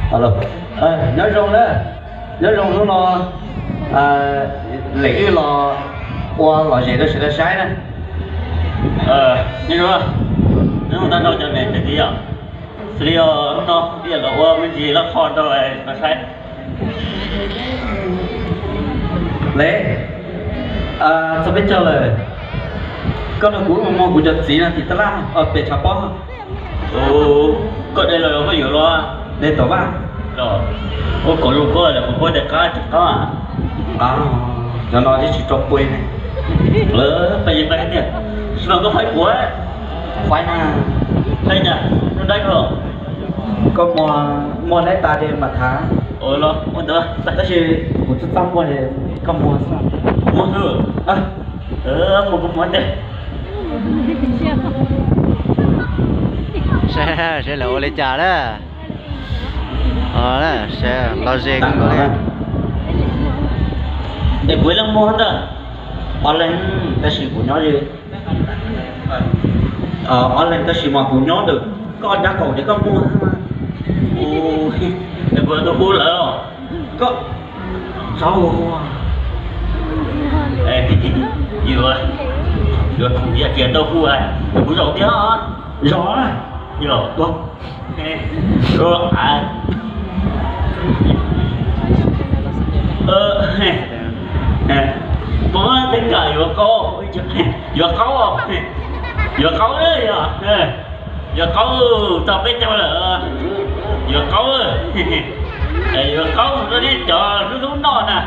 Nyob zoo na, nyob zoo hnub no Lem Wb los ua lom zem rau sawv daws saib na. Nyob zoo, nyob zoo tag nrho cov niam cov txiv os. Xws li hnub no wb los ua me ntsis loj qho rau sawv daws saib. Lem, txog peb caug lawm, koj nrog kuv mus muag kuv cov txiv no tim tab laj pem tshav pob. Koj de los koj yuav los? De tom vaj. Ua kom lus koj lawm kuv puab tias qab tsis qab. Cov no twb tsis tso pua ne. Peb yeej pab tiag, tsis mas koj faib kuv. Faib na. Faib cas? Lub dab koj, koj muag, muag laib tas ces mam tham. Los ua ntawd, tab sis kuv txaj txaj muag li, koj muag xwb. Muag xwb. Muag kuv muag ntej. Saib, saib lawv ua li cas na. Lom zem kawg nkaus li. Es kuv ib leeg muag ntag. Ob leeg, tab sis kuv nyob, ob leeg tab sis mas kuv nyob ntawm koj dab kaum ces koj muag. Kuv tus hu lawm. Koj, txhob hu. Yuav, yuav khum yam kiag tau hu, kuv zaum thiab. Zaum na. Yog. Puas muaj teeb kam yuav qaub? Yuav qaub, yuav qaub, yog, yuav qaub, tau peb caug lawm, yuav qaub, yuav qaub rau nej cov hlub hlub noj na.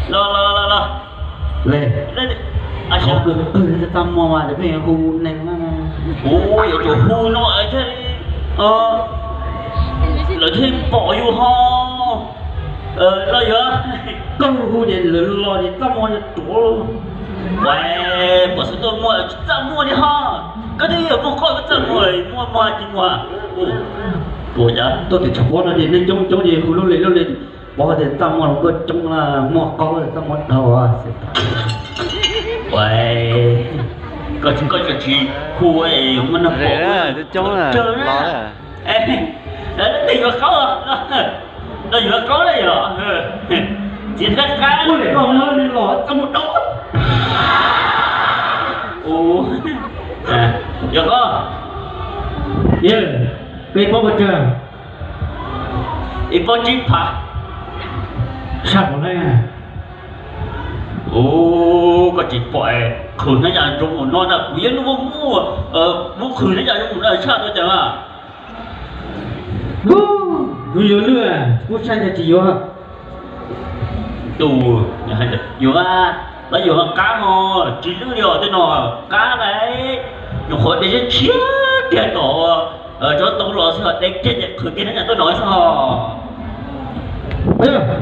Los los los los. Qhov kws qwg txaj muag mas pheej yuav hu neeg na. Ua yuav tsum hu no thiaj li, lawv thiaj pom yus ho. Los yuav, koj hu ces lawv los ces txaj muag yuav tuav. Pom xwb tuaj muag tsis txaj muag li ho. Koj twb yog muaj qaub koj txaj muag, muaj muag tsis muag. Tuaj tim tshav pob no ces neeg coob coob ces hu luj li luj li, pom tias txaj muag los koj coob na, muaj qaub txaj muag dhau. Koj tsis hu muaj neeg pom. Coob na. Lawv tej yuav qaub, los yuav qaub na yog. Txiv qab qab, ua li koj muab neeg los txaj muag dhau. Yuav qaub. Peb paub pes tsawg? Ib pob tsib phav. Saj pom ne. Ub, koj tsis pom, qhwv hnab yas zoo mus no na, kuv yeej muaj muaj, muab qhwv hnab yas zoo mus no tshaj tau cas mas. Kuv yuav lwj, kuv saib ntawd tsis yuav. Tus, yuav, lawv yuav qab no, tsis lwj li os tej no, qab na, nyuam qhuav de tshiab tshiab kiag tom tsob tau los xwb, de kiag ces qhwv kiag hnab yas tuaj no xwb os.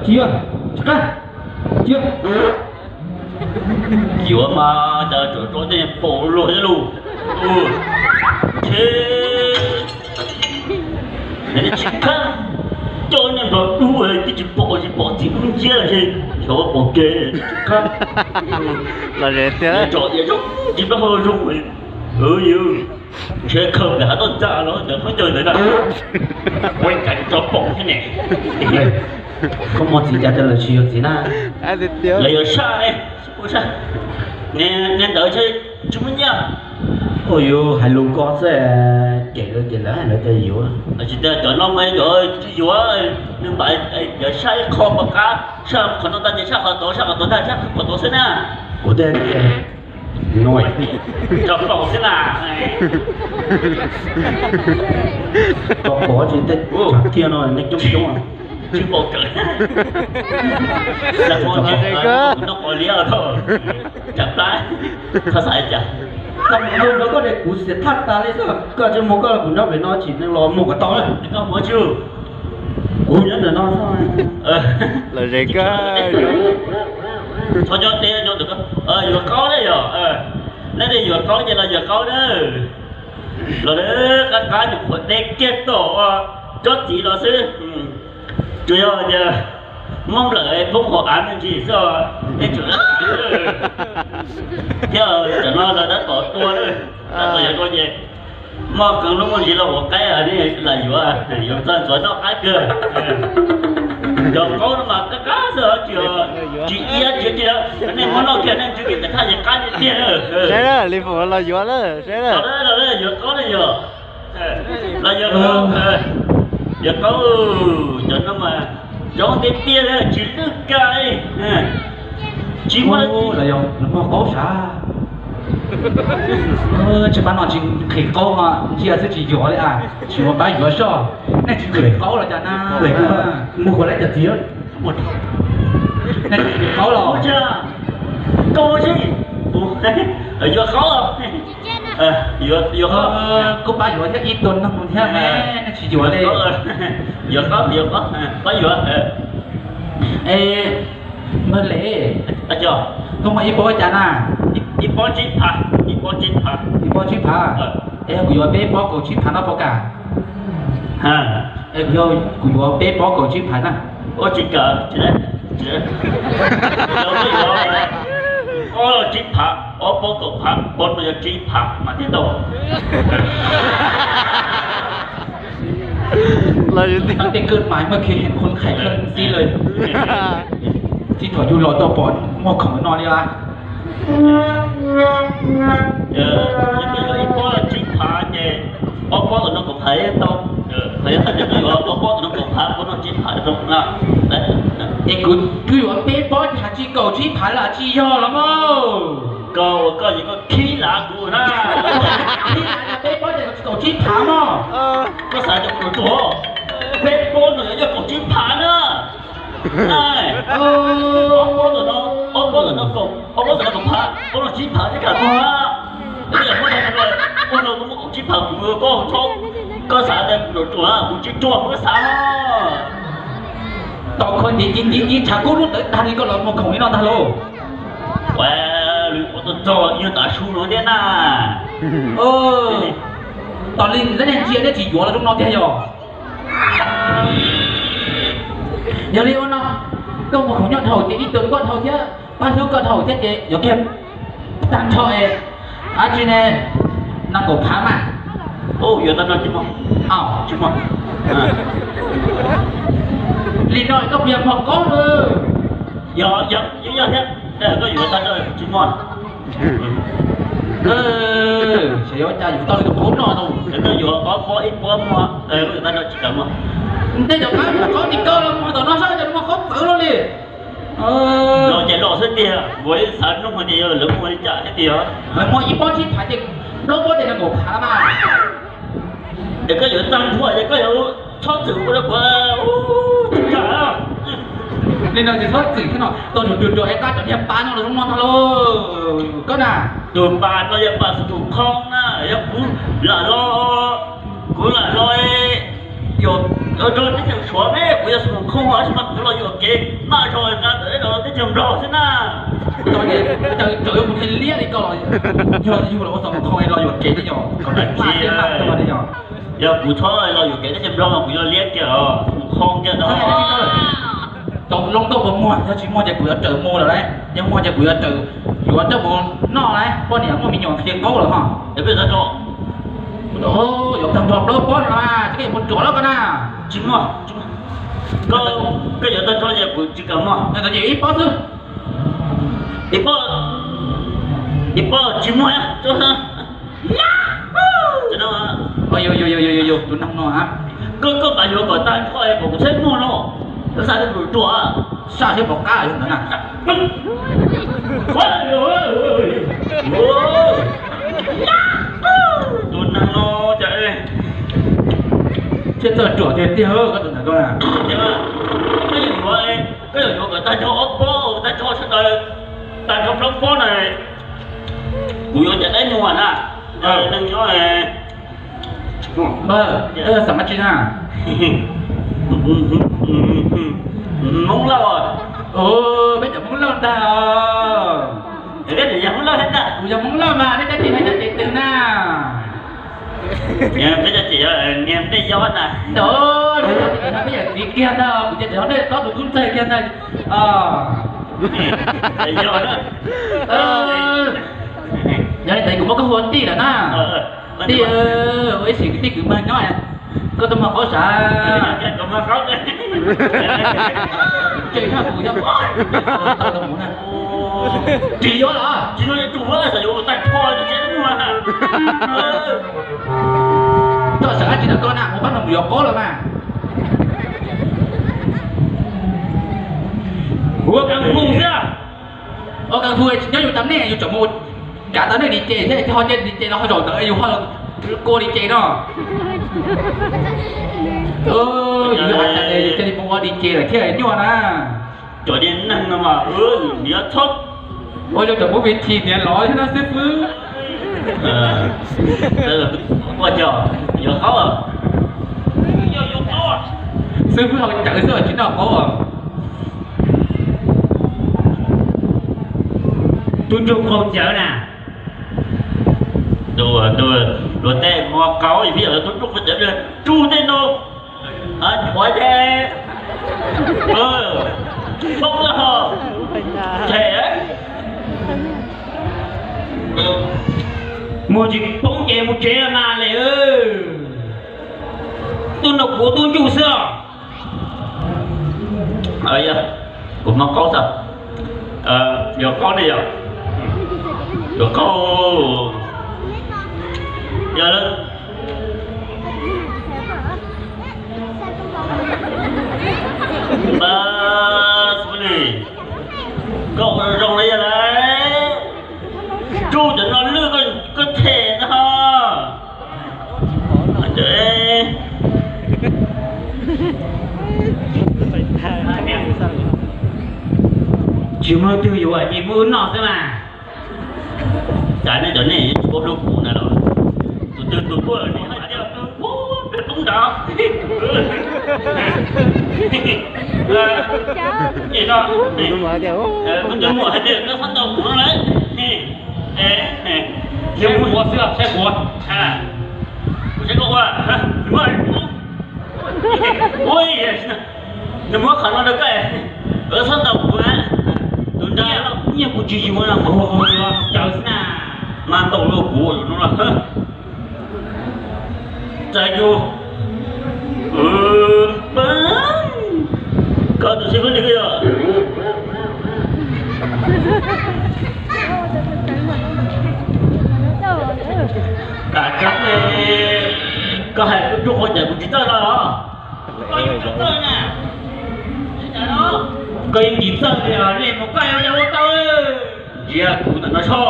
Tsis yuav, tsis qab, tsis yuav. Yuav mas cas tsuas rau tej paum luag thiab lauj. Tsis qab, coj niag nplog dub twb tsis pom, tsis pom txiv dub nciab li, xyov pom kev tsis qab. Los zem tiag. Tsom iav zoo, tsis pab ho zoo. Ntshe khaws ntawm hav toj ntxas los ntawm khaub ncaws ntawd na. Ua cas tso paum thiab ne. Koj muaj txiv cas rau lawv tsis yuav txiv na? Lawv yuav saj ne, ua saj. Niag ntawd tsis muaj nyiaj. Ua yus hais lus ko xwb, cem lawv ces lawv hais lawv tias yuav. Tsis tias cov no mas cov tsis yuav, nws mam yuav saj ib qho pov qab, saj qhov no tag ces saj qhov tod, saj qhov tod tag saj qhov tod xwb na. Kuv thiaj tias, no, tso paum xwb na. Tso paum tsis tej tshav tiaj no neeg coob coob. Tsis paum kawg. Los zem kawg. Noj qos liab thaum tsam plab, txhob xav cas. Txaj muag rau koj tias kuv xiam thaj tas li xwb, koj tsis muag koj los kuv nyob pem no tsim neeg los muag kom tau na. Koj muag tsuj. Kuv nyob ntawm no xwb. Los zem kawg. Txhob nyob teb nyob ntawm ko. Yuav qaub na yog. Nej tias yuav qaub ces los yuav qaub na. Los qab qab nyuam qhuav de kiag tom tsob txiv los xwb. Tsuas yog tias muab nplawm poob hauv av me ntsis xwb, nej tsum thiab. Tam no los tab tom tua, tab tom yuav tua ces Muaj koom lub muaj ntsis los ua qaib lam yuav, yuav txog ntxuav noj qab kawg. Cov qaub no mas qab qab xwb, tsis, tsis iab tsis tias nej muab noj kiag nej ntsw kiag ntawm thaj yeej qab tiag tiag. Saib na, Lis Foom los yuav lawm, saib na. Yuav qaub na yog, los yuav qaub, yuav qaub, cov no mas coob tiag tiag li, tsis lwj kag li. Tsis muaj, los yog muaj qaub sav. Tsis pab no tsis nqhis qaub, ntsia xwb tsis yuav li a, tsis ua pab yuav soj. Nej tsis nqhis qaub los cas na? Muaj ua lab cov txiv, nej tsis nqhis qaub los? Koj ua si, yuav qaub, yuav qaub. Kuv pab yuav thiab ib tug neeg thiab me, nej tsis yuav li. Yuav qaub, yuav qaub, pab yuav. Es, Npawg Lis, koj muaj ib pob cas na? Ib pob tsib phav, ib pob tsib phav. Ib pob tsib phav. Es kuv yuav peb pob kaum tsib phav no puas kam? Es kuv yuav peb pob kaum tsib phav na. Ua tsis kam, tsis, tsis, ob tsib phav, ob pob kaum phav, pob no yog tsib phav mas thiaj tau. Tej kawg mas muaj khi heem khun khais khawb xib lawm. Tsis thaum yus los tau pom muag khoom no li lawm. Ib pob tsib phav ces ob pob tom no kaum phav tau. Ob pob tom no kaum phav, pob no tsib phav zoo na. Es kuv twb yuav peb pob has tsis kaum tsib phav los tsis yog los mas. Koj ua koj ces koj khib lav kuv na. Khib lav peb pob ces kaum tsib phav mog. Koj xav tias kuv ruam ruam, peb pob no yog kaum tsib phav na. Ob pob tom no, ob pob tom no kaum, ob pob tom no kaum phav, pob no tsib phav thiab kam muag. Koj yog muab tau, pob no kuv muab kaum tsib phav kuv koj txhob, koj xav tias kuv ruam ruam, kuv tsis ruam kuv xav no. Tau kho ntiv ntiv ntiv ntiv tshav kub lub tawv tag li koj los muag khoom li no ntag lauj. Ua, lwm ua tau txog yog tav su no thiab na. Tos li lawv ntsia nej tsis yuav los zoo no tiag yog. Yog li ua no, koj muag khoom nyob dhau ces ib tug koj dhau thiab, pab hlub koj dhau thiab ces yuav kiag tag nrho es, dab tsi ne, nees nkaum phav mas. Yuav tag nrho tsis muag, tsis muag. Li no koj puas yog muag qaub lawm? Yog, yog, yog thiab, koj yuav tag nrho tsis muag. Xyov yuav cas yuav tau li tus qaub no no. Koj yuav ob pob ib pob muag, koj yuav tag nrho tsis kam muag. Tej cov qab muag qaub tim koj los muag tom no saib cov muag qaub txawv luaj li. Los ces los xwb tiag, kuv xav nug hais tias yog lawv muag li cas thiab tiag. Lawv muag ib pob tsib phav ces plaub pob ces nees nkaum phav mas. Es koj yuav tag nrho ces koj yuav txhob txwm ua rau kuv tsis kam. Li no ces txhob txwm thiab no, tau tus ruam ruam es qab cov niag pab no los zoo no ntag lauj. Koj na, tus pab no yog pab xu tus khoo na, yog kuv lam los, kuv lam los, yog rau teb chaws Suav ne, kuv yog xu tus khoo tab sis mas kuv los yuam kev maj zog na, tawm los teb chaws Nplog xwb na. Raws yuav mus thiaj liab li koj los, yog yug los ua xu tus khoo los yuam kev thiab yog kom maj thiab maj tuag li yog. Yog kuv txhob los yuam kev teb chaws Nplog mas kuv yuav liab kiag os, mus khoo kiag tau. Tau loo tuaj puas muag, yog tsis muag ces kuv yuav raws mus lawm lauj, yog muag ces kuv yuav raws, yuav coj mus noj lauj, poj niam muaj me nyuam qhia qaub lawm ho. Yuav tag nrho plaub pob no, ces koj yuav mus ruam lawm koj na. Tsis muag, tsis muag. Koj yuav tag nrho ces kuv tsis kam muag. Ib pob xwb. Ib pob, ib pob tsis muag. Tus neeg no, koj, koj mam yuav kom tag nrho es kom kuv txhob muag no. Koj xav tias kuv ruam, saj thiab pom qab yog ntawd na. Tus neeg no cas thiaj txawj ruam tiag tiag koj tus ntawd koj na. Koj yuav, koj yuav yuav kom tag nrho ob pob, tag nrho sawv daws, tag nrho plaub pob na. Kuv yuav cov dab nyuag na, neeg nyob Npawg, koj yog xeem dab tsi na? Hmoob Lauj. Peb cov Hmoob Lauj ntag. Peb yog Hmoob Lauj thiab ntag. Kuv yog Hmoob Lauj mas nej dab tsi, nej cov ces twg na? Peb cov ces niag Nplij Yob na. Peb yawm txiv kiag ntag, kuv ces tsis yog nej tob tus tub ntxawg kiag ntag. Yog li ntawd kuv muab koj hu ua tij lawm na. Tij, ua ib sim kwv tij kwv npawg nyob, koj tuaj muag qaub sav. Ces tau los mus na. Tsis yuav los tsis yuav, tus ua xav yuav tais tsho tsis muag. Txog sawv dab tsi ntawm koj na, mus pab no mus yuav qaub los mas. Ua kung fu xwb. Ua kung fu tsis nyob yus tam nej, yus tseem mus kav tau nej di ce thiab, ho cia di ce los ho zaum ntawd yus ho kua di ce no. Yus cia li mus ua di ce lawm thiaj nyuaj na. Cov niag neeg no mas niam txhob ua zoo cov movie niam los thiab no xib fwb. Ua cov yuav qaub, xib fwb hau cawv xwb tsis noj qaub. Tub ntsuj qaub cawv na. Luag tej muag qaub tub ntsuj qaub cawv, tsuj tej no. Qhuav ces poob lawm ho. Ces mus tsis poob ces mus tsev mas le. Tub no kuv tub ntsuj xwb os. Kuv muag qaub xwb. Yuav qaub ne yom? Yuav qaub. Yog lawm. Koj ua zoo li yog lawm. Tsuj cov no lwj koj them no. Tsis muaj leej twg yuav ces muab wb noj xwb mas. Cas nej cov nej tsis paub hlub kuv na los? Tus twg tus tuaj nej hais tias peb poob nrad. Tus twg muaj hais tias koj txhob ntaus kuv no lawm. Saib kuv ua xwb, saib kuv ua. Kuv saib koj ua. Nws muab qhov no rau koj, koj txhob ntaus kuv. Tus nrad nyiaj kuv tsis yuav, cawv xwb na. Mas ntaus luag kuv no los. Txawm yus, koj tus xib fwb li koj yog. Kam txawj, koj hais tub ntsuj qaub cawv kuv tsis txawj no los? Koj yeej tsis txawj li os, nej mus koj yuav ua tau. Ntsia kuv ntawm no tso.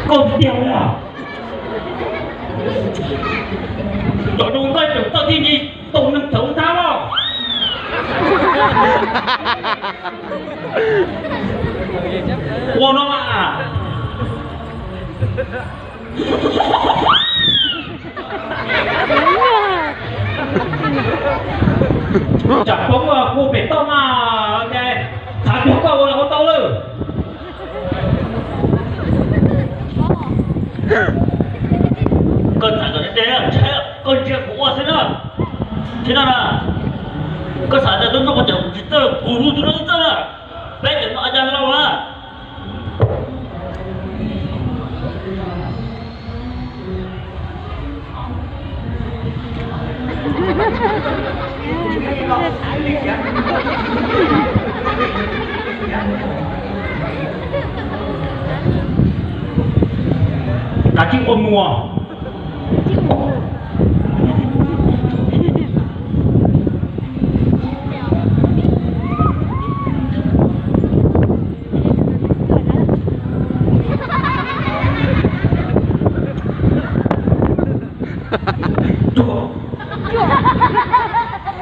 Koj tiag os. Cov zoo nkauj tseem txawj thiab ntshe tus neeg txawv ntag los. Ua no mas. Tsam poob kuv pem toj mas, txhav cuag koj ua los ua tau lawm. Koj txhav kom deb deb, koj ntsia kuv ua xwb na. Tsis no na, koj xav tias tub ntsuj qaub cawv kuv tsis txawj, kuv tus no txawj na. Peb cov no a cas lauj na. Kav tsij ua muag.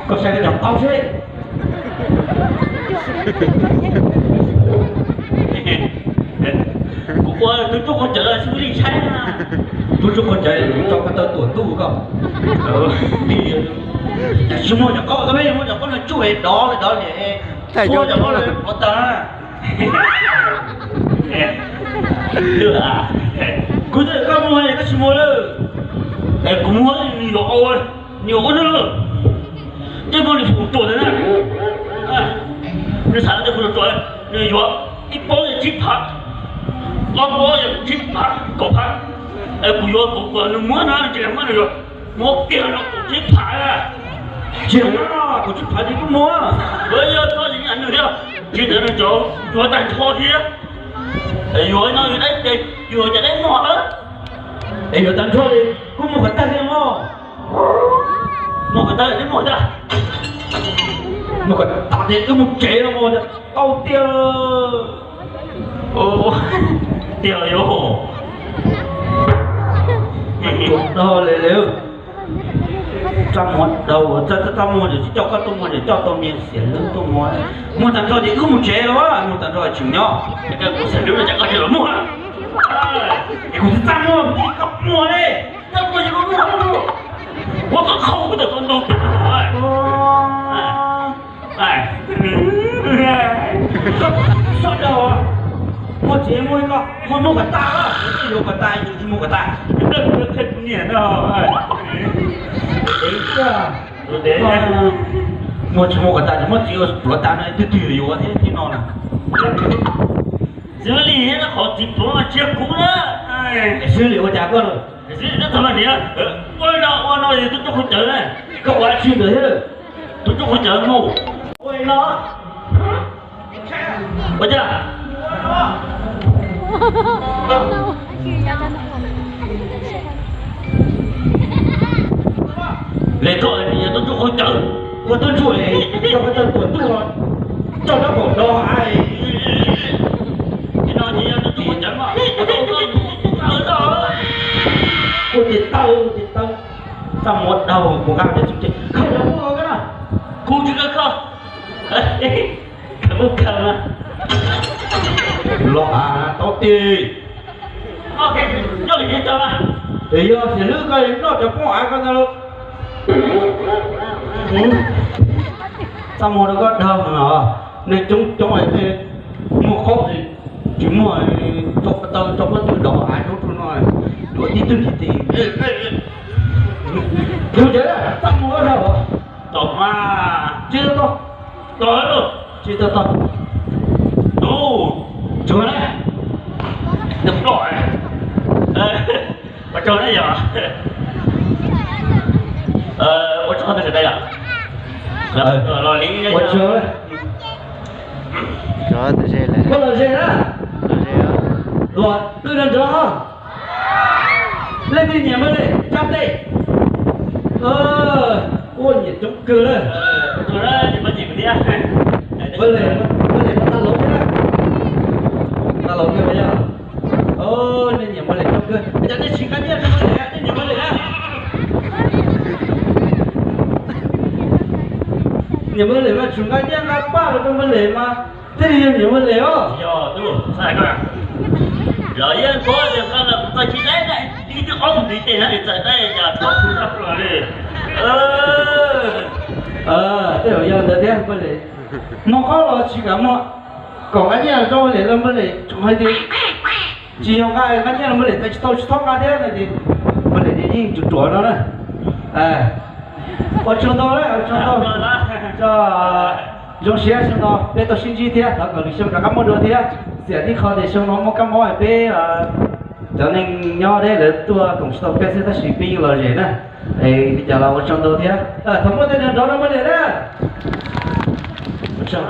Koj saib koj cov qaub seb. Kuv ua tub ntsuj qaub cawv los xwb li saib na. Tub ntsuj qaub cawv tso koj tau tuam ntuj koj. Tsis muaj cov qaub, koj peb muaj cov qaub no tsuj dov dov li. Thaij cov qaub no ua tag. Kuv twb koj muag koj tsis muag lawm. Kuv muag nws yuav ua, nws yuav ua na. Tej muaj li hu tuaj ntawd na. Nws xav tias kuv yuav tuaj, nws yuav ib pob yog tsib phav, ob pob yog tsib phav, kaum phav. Es kuv yuav kuv kom nws muab no, nws tsis kam muab, nws yuav muab kiag no kaum tsib phav. Tsis muab kaum tsib phav ces kuj muab. Yuav yog txoj li nws thiab, tsis ntawd nws cov yuav tag nrho thiab. Es yuav no yus dab ces yus cov dab muag lawm. Es yuav tag nrho li kuj muag kom tag li mog. Muag kom tag li muag tag. Muag kom tag li wb mus tsev los mog, tau tiag. Tiag yog tag li li. Txaj muag dhau, txaj muag ces tsis coj koj tuaj muag, ces coj tau niag xiam hlwb tuaj muag. Muag tag nrho ces wb mus tsev los, muag tag nrho tseem nyob. Kuv xiam hlwb no ces koj tsis los muag. Es kuv txaj muag, kuv tsis koj muag li. Txaj muag ces koj muag, muab koj khau koj tawm koj ntoo. Koj soj dhau, muag tsis muag koj, muag muag kom tag, yuav kom tag, yus tsis muag kom tag. Muag tsis muag kom tag, muab txiv ua pluav tas no, twg twg yuav thiab tib no na. Xws li qhov txiv pluav no tsis yog kuv na. Xws li ua cas koj lawm? Xws li twb tau niam ua no ua no yog tub tub qhov cawv na. Koj ua tsis ntawd thiab lawm. Tub tub qhov cawv mus. Ua no. Ua cas? Li koj yog tub tub qhov cawv, ua tub ntsuag li, coj koj tawg tuam ntuj los coj rab phom do hais. Li no ces yog tub tub qhov cawv mas, ua ces tawg, ua ces tawg. Txaj muag dhau, kuv nqa cov txuj ci khaws los muag koj na. Kuv tsis khaws koj. Khaws muab khaws mas. Los av tau ti. Es yog xiam hlwb koj noj cov poob av koj ntag lauj. Txaj muag rau koj dhau no, neeg coob coob es muaj qaub tsis muaj, tso ko taw tso pob tw dov av rau rau no, yuav tib tug nrhiav ti. Tus tsev txaj muag dhau. Tau mas. Tsis tau tau. Tau. Tsis tau tau. Tus tsuag na. Nws ploj. Ua tsaug na yog. Ua tsaug na sawv daws yom. Los li ua tsaug. Koj los ze na. Los twb nrov nrov. Leej twg nyiam Npawg Lem cab tes. Ua nyiam coob kawg na. Npawg Lem, Npawg Lem tag laus thiab na. Tag laus kawg yog. Nej nyiam Npawg Lem coob kawg, cas nej tsis nqa nyiaj rau Npawg Lem, nej nyiam Npawg Lem na. Nyiam Npawg Lem mas tsuas nqa nyiaj nqa paj los rau Npawg Lem mas thiaj li yog nyiam Npawg Lem os. Los yeej kov tias nqa los kuv txais tsis dai na, ib tug ob tug ntiv tes na txais dai cas txhob txhub tag plaws li. Tej zaum yog ntawd thiab Npawg Lem, hmo qhob los tsis kam muag, kom nqa nyiaj rau Npawg Lem los Npawg Lem tseem hais tias tsis yog nqa nqa nyiaj los Npawg Lem txais tsis tau tsis txhob nqa thiab no ces Npawg Lem yeej ruam ruam no na. Ua tsaug ntau, ua tsaug ntau. Zoo siab xyoo no peb tau sib ntsib thiab, thov kom lwm xyoo rov qab muaj dua thiab. Txiam tib qho tias xyoo no muaj kab mob peb cov neeg nyob deb lawv tuaj koom tsis tau peb xwb tab sis peb yeej lom zem na. Es li cas los ua tsaug ntau thiab. Thov muaj tej nrov nrov rau Npawg Lem na. Ua tsaug.